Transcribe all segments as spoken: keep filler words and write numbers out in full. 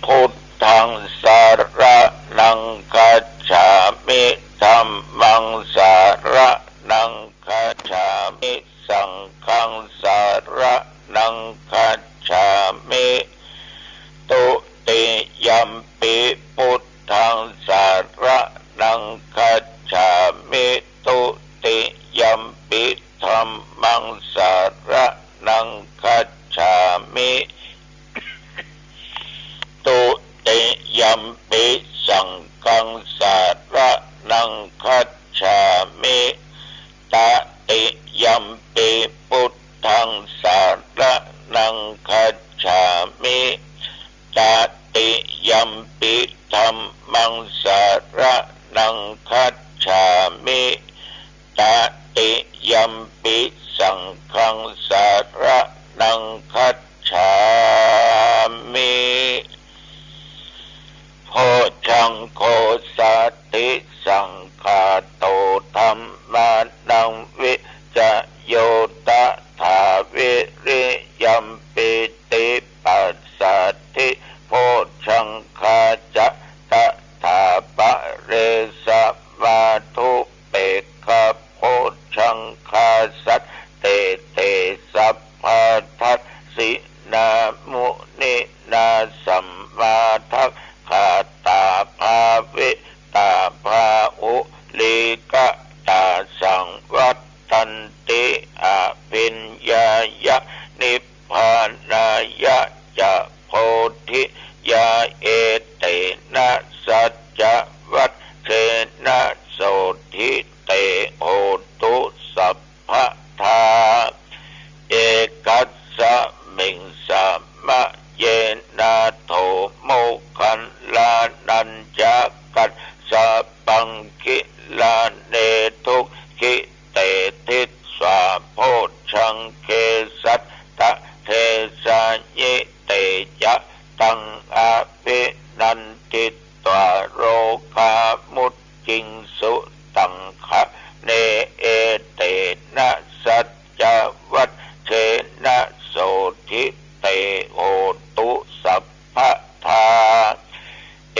Buddhaṃ saraṇaṃ gacchāmi. Dhammaṃ saraṇaṃ gacchāmi. Saṅghaṃ saraṇaṃ gacchāmi. Dutiyampi buddhaṃ saraṇaṃ gacchāmi. Dutiyampi dhammaṃ saraṇaṃ gacchāmi. Dutiyampi saṅghaṃ saraṇaṃ gacchāmi. Tatiyampi buddhaṃ saraṇaṃ gacchāmi. Tatiyampi dhammaṃ saraṇaṃ gacchāmi. Tatiyampi saṅghaṃ saraṇaṃ gacchāmi. Bojjhaṅgo satisaṅkhāto dhammānaṃ vicayo tathā, viriyam pīti passaddhi bojjhaṅgā ca tathāpare, samādhupekkhabojjhaṅgā sattete sabbadassinā muninā samādakkhātā bhāvitā bahulīkatā saṃvattanti abhiññāya nibbānāya ca bodhiyā. Etena saccavajjena sotthi te hotu sabbadā. Ekasmiṃ samaye nātho moggallānañca kassapaṃ gilāne dukkhite disvā bojjhaṅge satta desayi. Te ca taṃ abhinanditvā rogā mucciṃsu taṅkhaṇe. Etena saccavajjena sotthi te hotu sabbadā.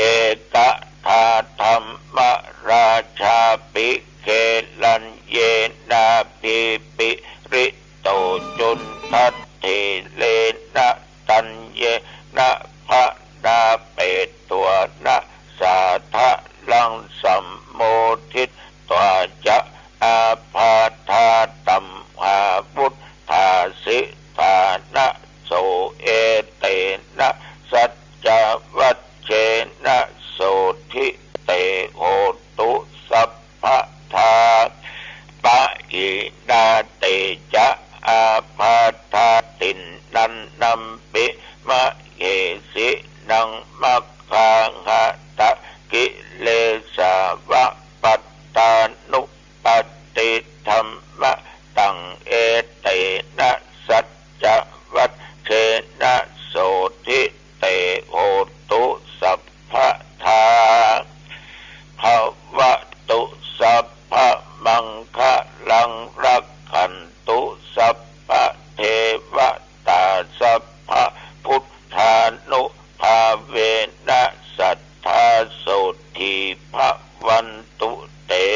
Ekadā dhammarājāpi gelaññenābhipīḷito cundattherena taññena bhaṇāpetvāna sādaraṃ sammoditvā ca ābādhā tamhā vuṭṭhāsi ṭhānaso. Etena saccavajjena sotthi te hotu sabbadā. Pahīnā te ca ābādhā tiṇṇannampi mahesinaṃ maggāhatakilesā va pattānuppattidhammataṃ. Etena saccavajjena sotthi te hotu sabbadā. Bhavatu sabbamaṅgalaṃ rakkhantu sabbadevatā sabbabuddhānubhāvena sadā sotthī bhavantu te.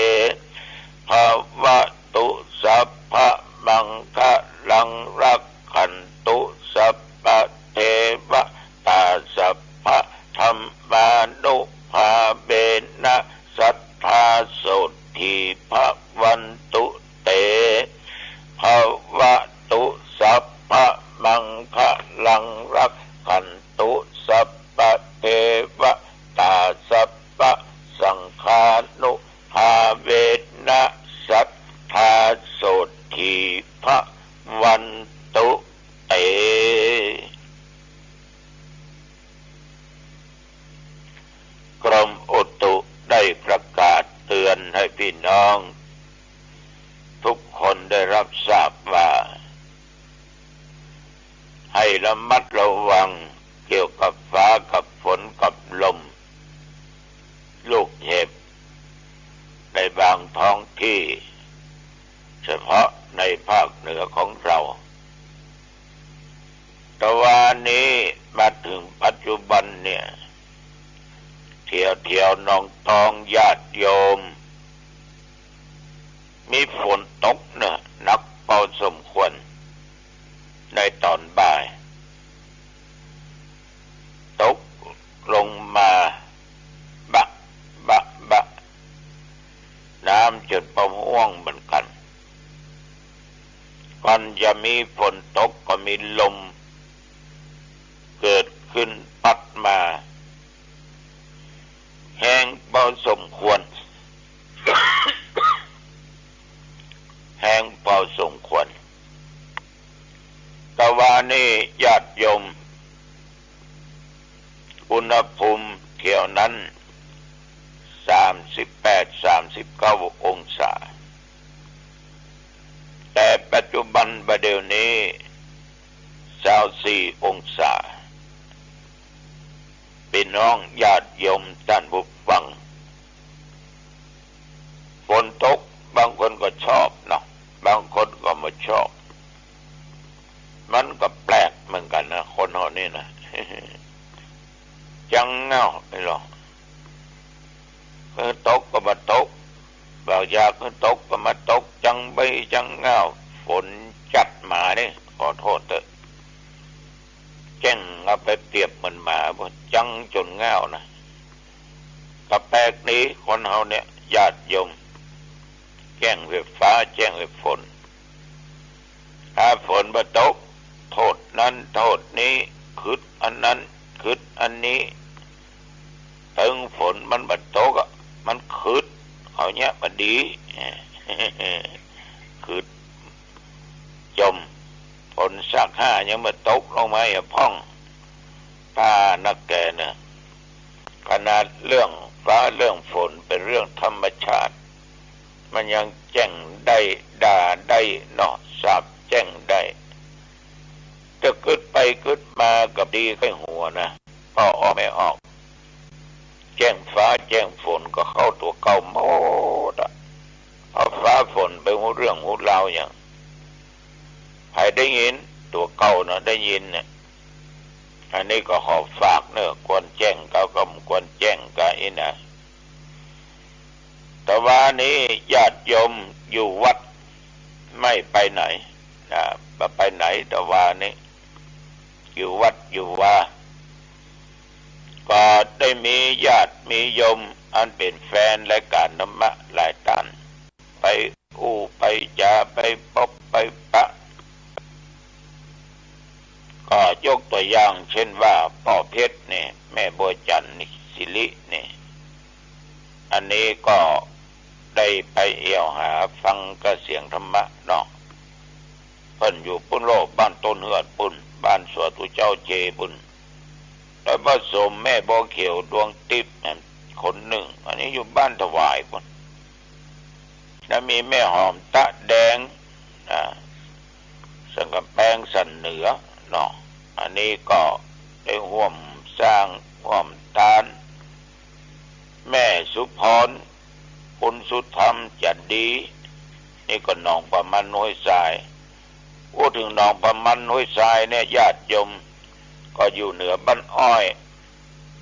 Bhavatu sabbamaṅgalaṃ rakkhantu sabbadevatā sabbadhammānubhāvena sadā sotthī bhavantu te. Bhavatu sabbamaṅgalaṃ rakkhantu sabbadevatā sabbasaṅghānubhāvena sadā sotthī bhavantu te. กรมอุตุได้ประกาศเตือนให้พี่น้องทุกคนได้รับทราบว่า ให้ระมัดระวังเกี่ยวกับฟ้ากับฝนกับลม ลูกเห็บในบางท้องที่ เฉพาะในภาคเหนือของเรา แต่ว่านี้มาถึงปัจจุบันเนี่ย นนองตอง ญาติโยม มีฝนตกเนาะ หนักพอสมควร ในต๋อนบ่าย ตกลงมาบะ บะ บะ น้ำจ๋นปะฮ้วงเหมือนกั๋น ก่อนจะมีฝนตกก็มีลมเกิดขึ้นปั๊ดมา แฮงพอสมควร แฮงพอสมควร ตะวานี้ญาติโยม อุณหภูมิแถวนั้น สามสิบแปด สามสิบเก้าองศา แต่ปัจจุบันบ่าเดี่ยวนี้ ซาวสี่องศา ปี้น้องญาติโยมต้านผู้ฟัง ฝนตก บางคนก็ชอบเนาะ บางคนก็บ่ชอบ มันก็แปลกเหมือนกั๋นนะ คนเฮานี่นะ จั้งเหงา ไอ้หลอ เออ ตกก็บ่ตก บ่อยากหื้อตกก็มาตก จั้งเบ้ยจั้งเหงา ฝนจัดมานี่ ขอโต้ษเต๊อะ แจ้งเอาไปเปรียบเหมือนหมา จั้งจ๋นเหงานะ ก็แปลกดี คนเฮาเนี่ย ญาติโยม แจ้งไฟฟ้า แจ้งไฟฝน ถ้าฝนบ่ตก โต้ษนั้นโต้ษนี้ ขึดอันนั้น ขึดอันนี้ เถิงฝนมันบ่ตกอะ มันขึด เขาเยียะบ่ดี ขึด จ่ม ฝนซากห้ายังบ่ตกลงมาเหียพ่อง ป้านักแก่เน่อ ขนาดเรื่องฟ้าเรื่องฝนเป๋นเรื่องธรรมชาติ มันยังแจ้งได้ ด่าได้เนาะ สาปแจ้งได้ แต่กึ๊ดไปกึ๊ดมาก็ดีใก้หัวนะ ป้อออกแม่ออก แจ้งฟ้าแจ้งฝนก็เข้าตั๋วเก่าหมดอะ เพราะฟ้าฝนไปฮู้เรื่องฮู้ราวหยัง ใผได้ยิน ตั๋วเก่าเนาะ ได้ยินเนี่ย อันนี้ก็ขอฝากเน่อ ควรแจ้งกาก็บ่ควรแจ้งกาอี้นะ ตะวานี้ญาติโยมอยู่วัด ไม่ไปไหนนะ บ่ไปไหนตะวานี้ อยู่วัดอยู่วา ก็ได้มีญาติมีโยมอันเป๋นแฟนรายก๋านธรรมะหลายต้าน ไปอู้ไปจ๋า ไปปบไปปะ ก็ยกตั๋วอย่างเจ้นว่า ป้อเพชรนี่ แม่บัวจันทร์นี่ ศิรินี่ อันนี้ก็ได้ไปแอ่วหาฟังกระเสียงธรรมะเนาะ เปิ้นอยู่ปู๊นโล บ้านต้นเฮือดปู๊น บ้านสวนตุ๊เจ้าเจปู๊น แล้วผสมแม่บัวเขียวดวงติ๊บนั่นคนนึ่ง อันนี้อยู่บ้านถวายปู๊น แล้วมีแม่หอมตะแดง อ่า สันก๋ำแปงสันเหนือเนาะ อันนี้ก็ได้ฮ่วมสร้างฮ่วมตาน แม่สุพร คุณสุธรรม จันดี นี่ก็หนองปะมันห้วยทราย พูดถึงหนองปะมันห้วยทรายเนี่ย ญาติโยม ก็อยู่เหนือบ้านอ้อย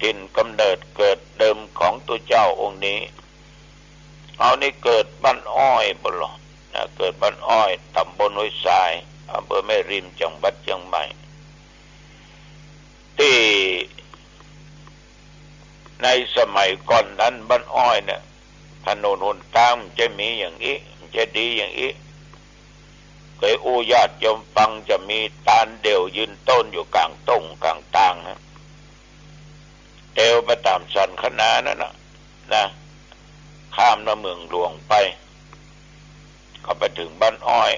ถิ่นกำเนิดเกิดเดิมของตุ๊เจ้าองค์นี้ เฮานี่เกิดบ้านอ้อยปู๊นลอนะ เกิดบ้านอ้อย ต๋ำบลห้วยทราย อำเภอแม่ริม จังหวัดเจียงใหม่ ตี้ในสมัยก่อนนั้นบ้านอ้อยเนี่ย ถนนหนตางมันจะมีอย่างอี้ มันจะดีอย่างอี้ เกยอู้ญาติโยมฟัง จะมีตาลเดี่ยวยืนต้นอยู่ก๋างต้งก๋างตางนะ เตียวไปต๋ามสันคะนานั่นน่ะ นะ ข้ามน้ำเมืองหลวงไป ก็ไปเถิงบ้านอ้อย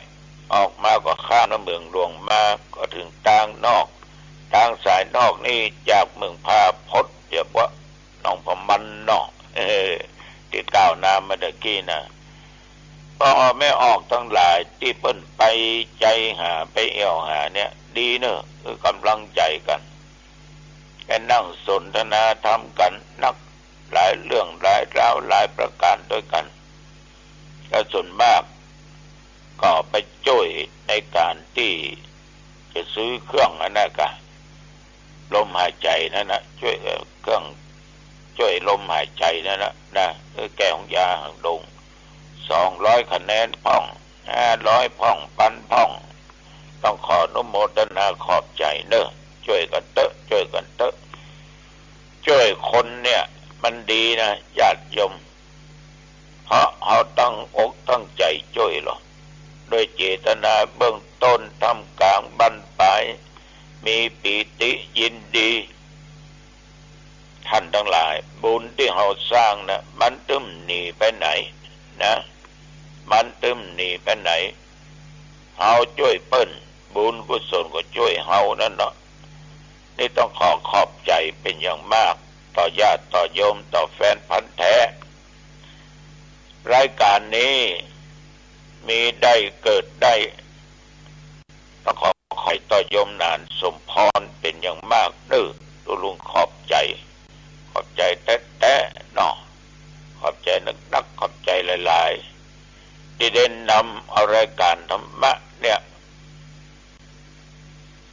ออกมาก็ข้ามน้ำเมืองหลวงมา ก็เถิงตางนอก ตางสายนอกนี่จากเมืองพาพด เดี๋ยวว่าหนองปะมันเนาะ ตี้กล่าวนามาตะกี้นะ ป้อแม่ออกตังหลายตี้เปิ้นไปใจ๋หา ไปแอ่วหาเนี่ย ดีเน่อ คือกำลังใจ๋กั๋น ได้นั่งสนทนาธรรมกั๋นนัก หลายเรื่องหลายราวหลายประก๋านตวยกั๋น และส่วนมากก็ไปจ้วยในก๋านตี้จะซื้อเครื่องอันนั้นกะ ลมหายใจ๋นั่นน่ะ จ้วย เอ่อ เครื่อง จ้วยลมหายใจ๋นั่นแหละนะ เออ แก้ของยาหางดง สองร้อยคะแนนพ่อง ห้าร้อยพ่อง ปันพ่อง ต้องขออนุโมทนาขอบใจ๋เน้อ จ้วยกั๋นเต๊อะ จ้วยกั๋นเต๊อะ จ้วยคนเนี่ยมันดีนะญาติโยม เพราะเฮาตั้งอกตั้งใจ๋จ้วยลอ โดยเจตนาเบื้องต้น ท่ามกลาง บั้นปลาย มีปีติยินดี ท่านตังหลาย บุญตี้เฮาสร้างนะ มันตึ้มหนีไปไหนนะ มันตึ้มหนีไปไหน เฮาจ้วยเปิ้น บุญกุศลก็จ้วยเฮานั่นเนาะ นี่ต้องขอขอบใจ๋เป๋นอย่างมาก ต่อญาติต่อโยม ต่อแฟนพันธุ์แท้ รายก๋านนี้มีได้เกิดได้ ต้องขอขอบใจ๋ต่อโยมหนานสมพรเป๋นอย่างมากเน้อ ตุ๊ลุงขอบใจ๋ ขอบใจ๋แต๊ๆ เนาะ ขอบใจ๋นักๆ ขอบใจ๋หลายๆ ตี้ได้นำเอารายก๋านธรรมะเนี่ย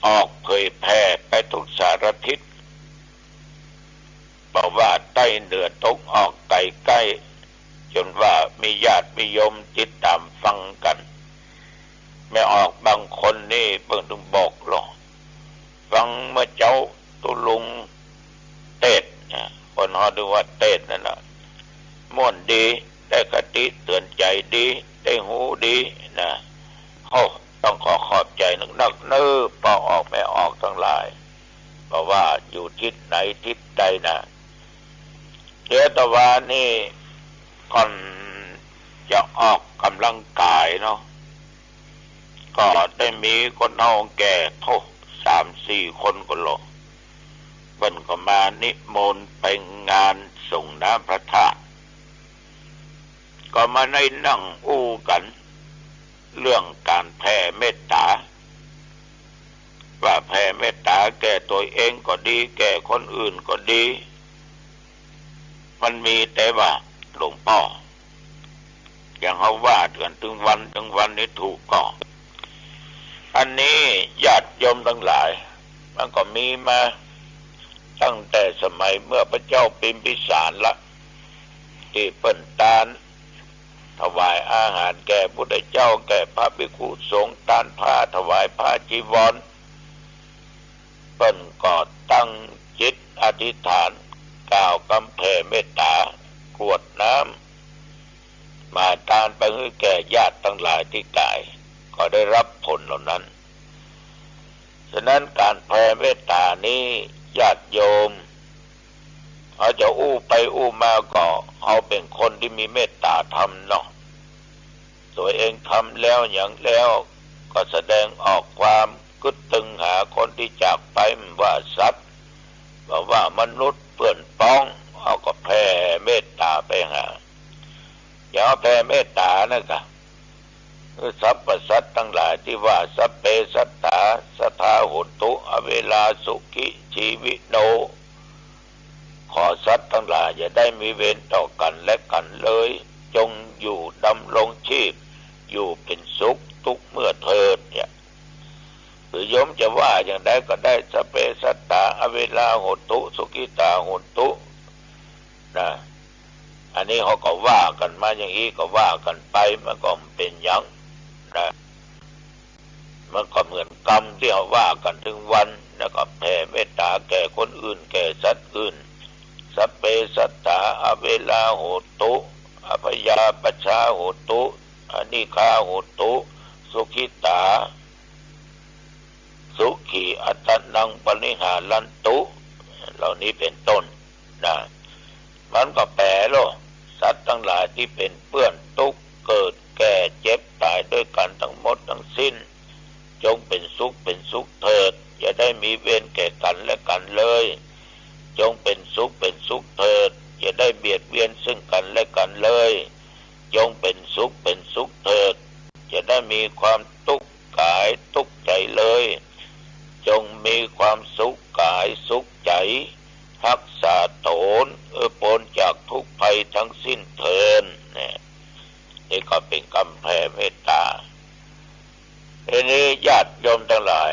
ออกเผยแผ่ไปทุกสารทิศ บ่ว่าใต้เหนือตะวันออกไก๋ใก้ จ๋นว่ามีญาติมีโยมติดต๋ามฟังกั๋น แม่ออกบางคนนี่เปิ้นตึงบอกลอ ฟังเมื่อเจ๊าตุ๊ลุงเตสน์นะ คนฮอดว่าเตสน์นั่นน่ะ ม่วนดี ได้คติเตื๋อนใจ๋ดี ได้ฮู้ดีนะ โอ้ ต้องขอขอบใจ๋นักๆ เน้อ ป้อออกแม่ออกตังหลาย บ่ว่าอยู่ทิศไหนทิศใดนะ เดี๋ยวตะวานี้ก่อนจะออกก๋ำลังกายเนาะ ก็ได้มีคนเฒ่าแก่ โธ่ สามสี่คนก็ลอ เปิ้นก็มานิมนต์ไปงานสรงน้ำพระธาตุ ก็มาได้นั่งอู้กั๋นเรื่องก๋านแผ่เมตต๋า ว่าแผ่เมตต๋าแก่ตั๋วเองก็ดี แก่คนอื่นก็ดี มันมีแต่ว่าหลวงป้อ อย่างเฮาว่ากั๋นตึงวันตึงวันนี่ถูกก่อ อันนี้ญาติโยมตังหลาย มันก็มีมาตั้งแต่สมัยเมื่อพระเจ้าพิมพิสารละ ตี้เปิ้นตานถวายอาหารแก่พุทธเจ้า แก่พระภิกขุสงฆ์ ตานผ้า ถวายผ้าจีวร เปิ้นก็ตั้งจิตอธิษฐาน กล่าวกำแผ่เมตต๋า กรวดน้ำ มาตานไปหื้อแก่ญาติตังหลายตี้ต๋าย ก็ได้ฮับผลเหล่านั้น ฉะนั้นก๋านแผ่เมตต๋านี้ญาติโยม เฮาจะอู้ไปอู้มาก็เฮาเป๋นคนตี้มีเมตต๋าธรรมเนาะ ตั๋วเองทำแล้วหยังแล้ว ก็แสดงออกความกึ๊ดตึงหาคนตี้จากไป บ่ว่าสัตว์ บ่ว่ามนุษย์เปื้อนป๊อง เฮาก็แผ่เมตต๋าไปหา อย่าแผ่เมตต๋านะกะ สัพพสัตว์ตังหลายตี้ว่า สัพเพสัตตา สัทธา หนตุ อเวรา สุขี ชีวิโน ขอสัตว์ตังหลายอย่าได้มีเวรต่อกั๋นและกั๋นเลย จงอยู่ดำรงชีพ อยู่เป๋นสุขตุ๊กเมื่อเถิด เนี่ย หรือโยมจะว่าอย่างใดก็ได้ สัพเพสัตตา อเวรา หนตุ สุขิตา หนตุ นะ อันนี้เฮาก็ว่ากั๋นมาอย่างอี้ก็ว่ากั๋นไป มันก็บ่เป๋นหยัง นะ มันก็เหมือนกำตี้เฮาว่ากั๋นตึงวัน แล้วก็แผ่เมตต๋าแก่คนอื่น แก่สัตว์อื่น สัพเพสัตตา อเวรา หนตุ อัพพยาปัชชา หนตุ อนิฆา หนตุ สุขิตา สุขี อัตตะนัง ปริหารันตุ เหล่านี้เป๋นต้น นะ มันก็แปลโล สัตว์ตังหลายตี้เป๋นเปื้อนตุ๊กข์ เกิด แก่ เจ็บ ต๋าย ด้วยกั๋นตังหมดตังสิ้น จงเป๋นสุขเป๋นสุขเถิด อย่าได้มีเวรแก่กั๋นและกั๋นเลย จงเป๋นสุขเป๋นสุขเถิด อย่าได้เบียดเบียนซึ่งกั๋นและกั๋นเลย จงเป๋นสุขเป๋นสุขเถิด อย่าได้มีความตุ๊กข์กายตุ๊กข์ใจ๋เลย จงมีความสุขกายสุขใจ๋ ฮักษาต๋น เออ ป๊นจากทุกข์ภัยตังสิ้นเถิด เนี่ย นี่ก็เป๋นกำแผ่เมตต๋า ทีนี้ญาติโยมตังหลาย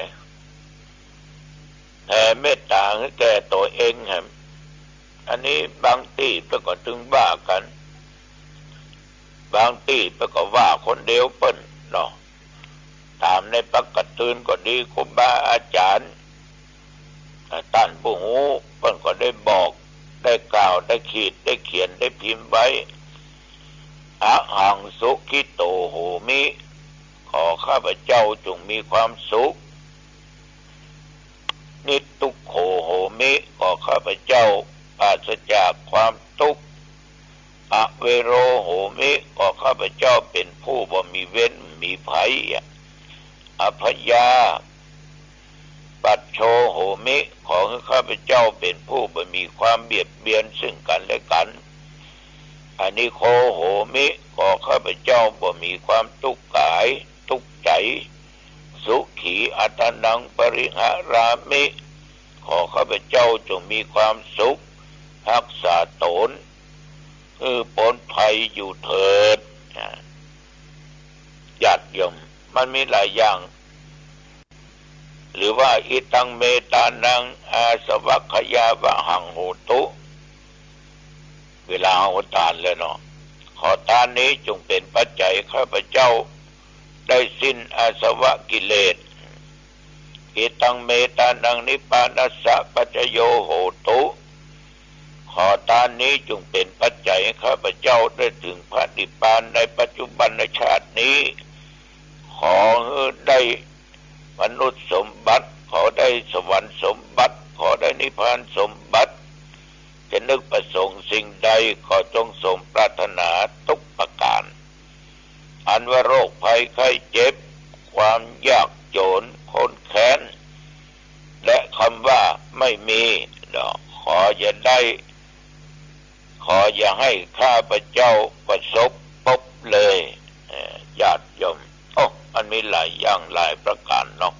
แผ่เมตต๋าหื้อแก่ตั๋วเองแหม อันนี้บางตี้เปิ้นก็ตึงว่ากั๋น บางตี้เปิ้นก็ว่าคนเดียวเปิ้นเนาะ ต๋ามในปักกะตืนก็ดี ครูบาอาจ๋ารย์ ต้านผู้ฮู้เปิ้นก็ได้บอก ได้กล่าว ได้ขีด ได้เขียน ได้พิมพ์ไว้ อหัง สุขิโต โหมิ ขอข้าพเจ้าจงมีความสุข นิสตุกโข โหมิ ขอข้าพเจ้าปราศจากความทุกข์ อเวโร โหมิ ขอข้าพเจ้าเป๋นผู้บ่มีเวรมีภัย อะ อัพพยาปัชโช โหมิ ขอหื้อข้าพเจ้าเป๋นผู้บ่มีความเบียดเบียนซึ่งกั๋นและกั๋น อนิกโข โหมิ ขอข้าพเจ้าบ่มีความตุ๊กข์ก๋าย ตุ๊กข์ใจ๋ สุขี อัตตานัง ปริหารามิ ขอข้าพเจ้าจงมีความสุข ฮักษาต๋นหื้อป๊นภัยอยู่เถิด อ่า ญาติโยม มันมีหลายอย่าง หรือว่า อิตัง เมตตานัง อาสวัคขยาวหัง โหตุ เวลาเอาทานแล้วเนาะ ขอทานนี้จงเป๋นปัจจัยข้าพเจ้าได้สิ้นอาสวะกิเลส อิตัง เมตตานัง นิพพานัสสะ ปัจจโย โหตุ ขอทานนี้จงเป๋นปัจจัยให้ข้าพเจ้าได้ถึงพระนิพพานในปัจจุบันชาตินี้ ขอหื้อได้มนุษย์สมบัติ ขอได้สวรรค์สมบัติ ขอได้นิพพานสมบัติ จะนึกประสงค์สิ่งใดขอจงสมปรารถนาทุกประก๋าน อันว่าโรคภัยไข้เจ็บ ความยากจ๋น คนแค้น และกำว่าไม่มีเนาะ ขออย่าได้ ขออย่าให้ข้าพเจ้าประสบพบเลย เอ่อ ญาติโยม โอ้ มันมีหลายอย่างหลายประก๋านเนาะ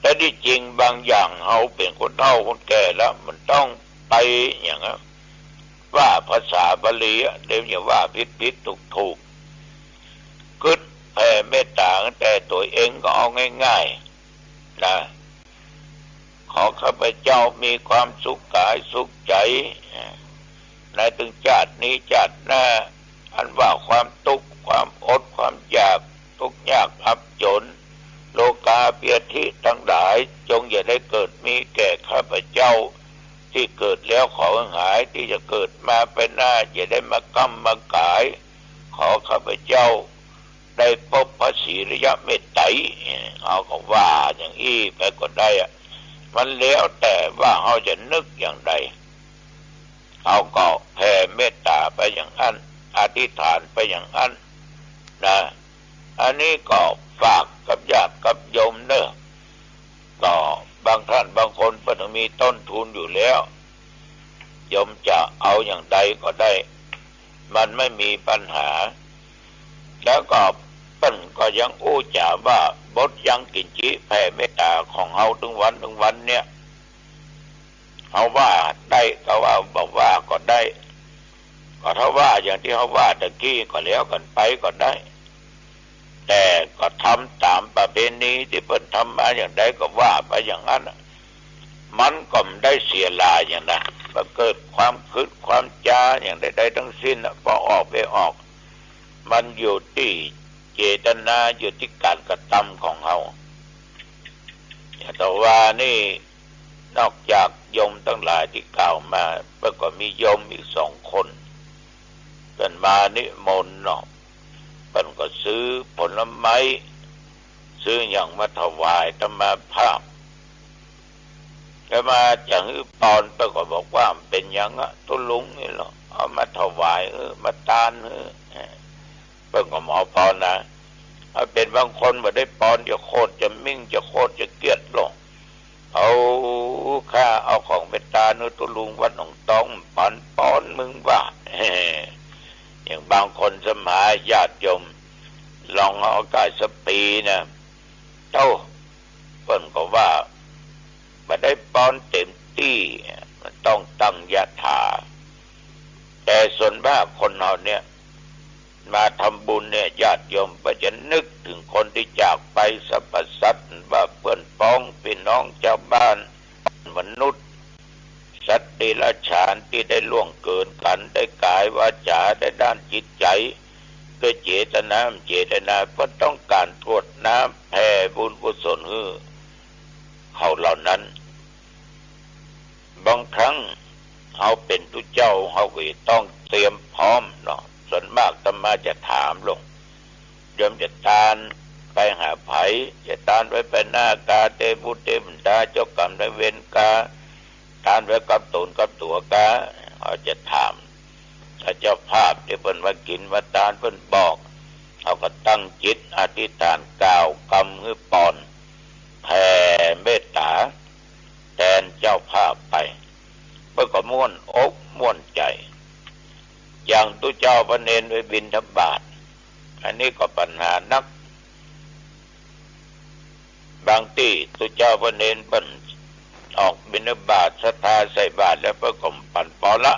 แต่ตี้จริงบางอย่างเฮาเป๋นคนเฒ่าคนแก่แล้ว มันต้องไปอย่างนั้น ว่าภาษาบาลีอะ เดี๋ยวอย่าว่าผิดๆ ถูกๆ กึ๊ดแผ่เมตต๋าตั้งแต่ตั๋วเองก็เอาง่ายๆ นะ ขอข้าพเจ้ามีความสุขก๋ายสุขใจ๋ ในตึงจาตินี้จาติหน้า อันว่าความตุ๊กข์ ความอด ความอยาก ตุ๊กข์ยากอับจ๋น โรคาพยาธิตังหลาย จงอย่าได้เกิดมีแก่ข้าพเจ้า ตี้เกิดแล้วขอหื้อหาย ตี้จะเกิดมาไปหน้าอย่าได้มาก้ำมาก๋าย ขอข้าพเจ้าได้ปบพระศรีอริยะเมตไตร เฮาก็ว่าอย่างอี้ไปก็ได้อะ มันแล้วแต่ว่าเฮาจะนึกอย่างใด เฮาก็แผ่เมตต๋าไปอย่างอั้น อธิษฐานไปอย่างอั้นนะ อันนี้ก็ฝากกับญาติกับโยมเน่อ ก็บางท่านบางคนเปิ้นมีต้นทุนอยู่แล้ว โยมจะเอาอย่างใดก็ได้ มันไม่มีปัญหา แล้วก็เปิ้นก็ยังอู้จ๋าว่าบทยังกิญจิแผ่เมตต๋าของเฮาตึงวันตึงวันเนี่ย เฮาว่าได้ก็ว่า บ่ว่าก็ได้ ก็ถ้าว่าอย่างตี้เฮาว่าตะกี้ก็แล้วกั๋นไปก็ได้ แต่ก็ทำต๋ามประเพณีตี้เปิ้นทำมาอย่างใดก็ว่าไปอย่างนั้นน่ะ มันก็บ่ได้เสียหลายอย่างนะ บ่เกิดความขึดความจ๋าอย่างใดๆ ตึงสิ้นน่ะ ปอออกไปออก มันอยู่ตี้เจตนา อยู่ตี้ก๋านกระตำของเฮา อย่างตะวานี่ นอกจากโยมตังหลายตี้กล่าวมา เปิ้นก็มีโยมอีกสองคน เปิ้นมานิมนต์เนาะ เปิ้นก็ซื้อผลไม้ ซื้อหยังมาถวายอาตมาภาพ อาตมาจะหื้อปอน เปิ้นก็บอกว่า บ่เป๋นหยังอะ ตุ๊ลุงนี่เนาะ เอามาถวาย เออ มาตาน เออ เปิ้นก็บ่เอาปอนนะ ถ้าเป๋นบางคนบ่ได้ปอน จะโขดจะมิ่ง จะโขดจะเกลียดลง เอา ข้าเอาของไปตานหื้อตุ๊ลุงวัดหนองตอง ปันปอนมึงว่า อย่างบางคนสมัยญาติโยม ลองเอาก๋ายสะปีนะ โต้ เปิ้นก็ว่า บ่ได้ปอนเต็มตี้ มันต้องตั้งยะถา แต่ส่วนมากคนเฮาเนี่ย มาทำบุญเนี่ย ญาติโยมก็จะนึกถึงคนตี้จากไป สรรพสัตว์ บ่าเปื้อนป๊อง ปี้น้องจาวบ้าน มนุษย์ สัตว์ เดรัจฉานตี้ได้ล่วงเกินกั๋น ได้ก๋ายวาจ๋า ได้ด้านจิตใจ๋ ด้วยเจตนา เจตนา เปิ้นต้องก๋านกรวดน้ำแผ่บุญกุศลหื้อเขาเหล่านั้น บางครั้งเฮาเป๋นตุ๊เจ้า เฮาก็จะต้องเตรียมพร้อมเนาะ ส่วนมากอาตมาจะถามลง โยมจะตานไปหาใผ จะตานไป ไปหน้ากา เตบุตรเตบุตรา เจ้ากรรมนายเวรกา ตานไปกับต๋นกับตั๋วกา เฮาจะถาม ถ้าเจ้าภาพตี้เปิ้นมากิ๋นมาตานเปิ้นบอก เฮาก็ตั้งจิตอธิษฐานกล่าวกำหื้อปอน แผ่เมตต๋าแตนเจ้าภาพไป เปิ้นก็ม่วนอกม่วนใจ๋ อย่างตุ๊เจ้าพระเณรไปบิณฑบาต อันนี้ก็ปัญหานัก บางตี้ตุ๊เจ้าพระเณรเปิ้นออกบิณฑบาต ศรัทธาใส่บาตรแล้วเปิ้นก็ปั๋นปอนละ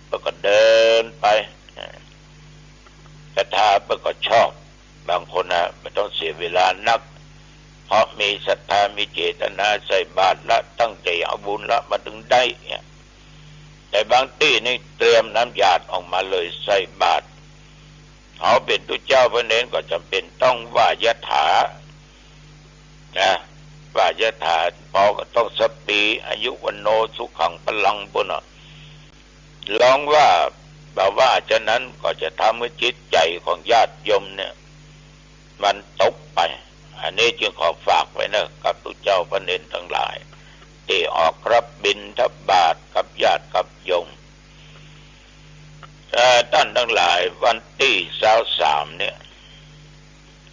เปิ้นก็เดินไป ศรัทธาเปิ้นก็ชอบ บางคนนะ บ่ต้องเสียเวลานัก เพราะมีศรัทธา มีเจตนาใส่บาตรละ ตั้งใจ๋เอาบุญละ มันตึงได้เนี่ย แต่บางตี้นี่เตรียมน้ำหยาดออกมาเลยใส่บาตร เฮาเป๋นตุ๊เจ้าพระเณรก็จ๋ำเป๋นต้องไหว้ยะถา นะ ไหว้ยะถา ปอก็ต้องสัพพี อายุ วัณโณ สุขัง พลัง ปู้นน่ะ ลองว่า บ่าว่าฉะนั้นก็จะทำหื้อจิตใจ๋ของญาติโยมเนี่ย มันตกไป อันนี้จึงขอฝากไว้เนอะ กับตุ๊เจ้าพระเณรตังหลาย ตี้ออกรับบิณฑบาตกับญาติกับโยม เอ่อ ต้านตังหลาย วันตี้ซาวสามเนี่ย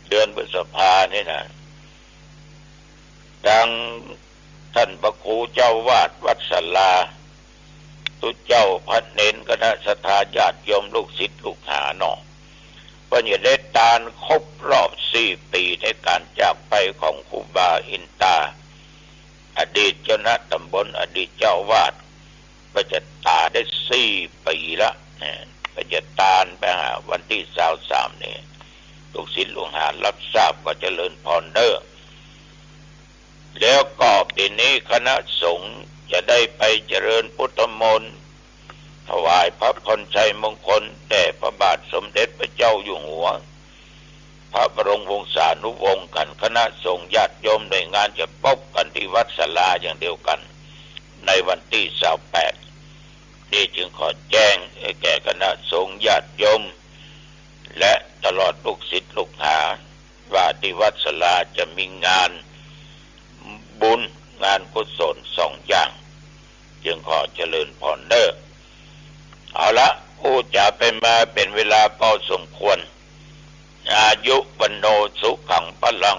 เดือนพฤษภานี่นะ ดังต้านพระครูเจ้าวาดวัดศาลา ตุ๊เจ้าพระเณร คณะศรัทธาญาติโยมลูกศิษย์ลูกหาเนาะ เปิ้นจะได้ตานครบรอบสี่ปี๋ในก๋านจากไปของครูบาอินตา อดีตเจ้าคณะต๋ำบล อดีตเจ้าอาวาส เปิ้นจะตายได้สี่ปี๋ละ เนี่ย เปิ้นจะตานไปหาวันตี้ซาวสามนี่ ลูกศิษย์ลูกหารับทราบก็เจริญพรเด้อ แล้วก็ปี๋นี้คณะสงฆ์จะได้ไปเจริญพุทธมนต์ ถวายพระพรชัยมงคลแด่พระบาทสมเด็จพระเจ้าอยู่หัว พระบรมวงศานุวงศ์ ขันคณะสงฆ์ญาติโยมหน่วยงานจะปบกั๋นตี้วัดศาลาอย่างเดียวกั๋น ในวันตี้ซาวแปด นี่จึงขอแจ้งให้แก่คณะสงฆ์ญาติโยม และตลอดลูกศิษย์ลูกหา ว่าตี้วัดศาลาจะมีงานบุญงานกุศลสองอย่าง จึงขอเจริญพรเด้อ เอาละ อู้จ๋าไปมาเป๋นเวลาพอสมควร อายุ วัณโณ สุขัง พลัง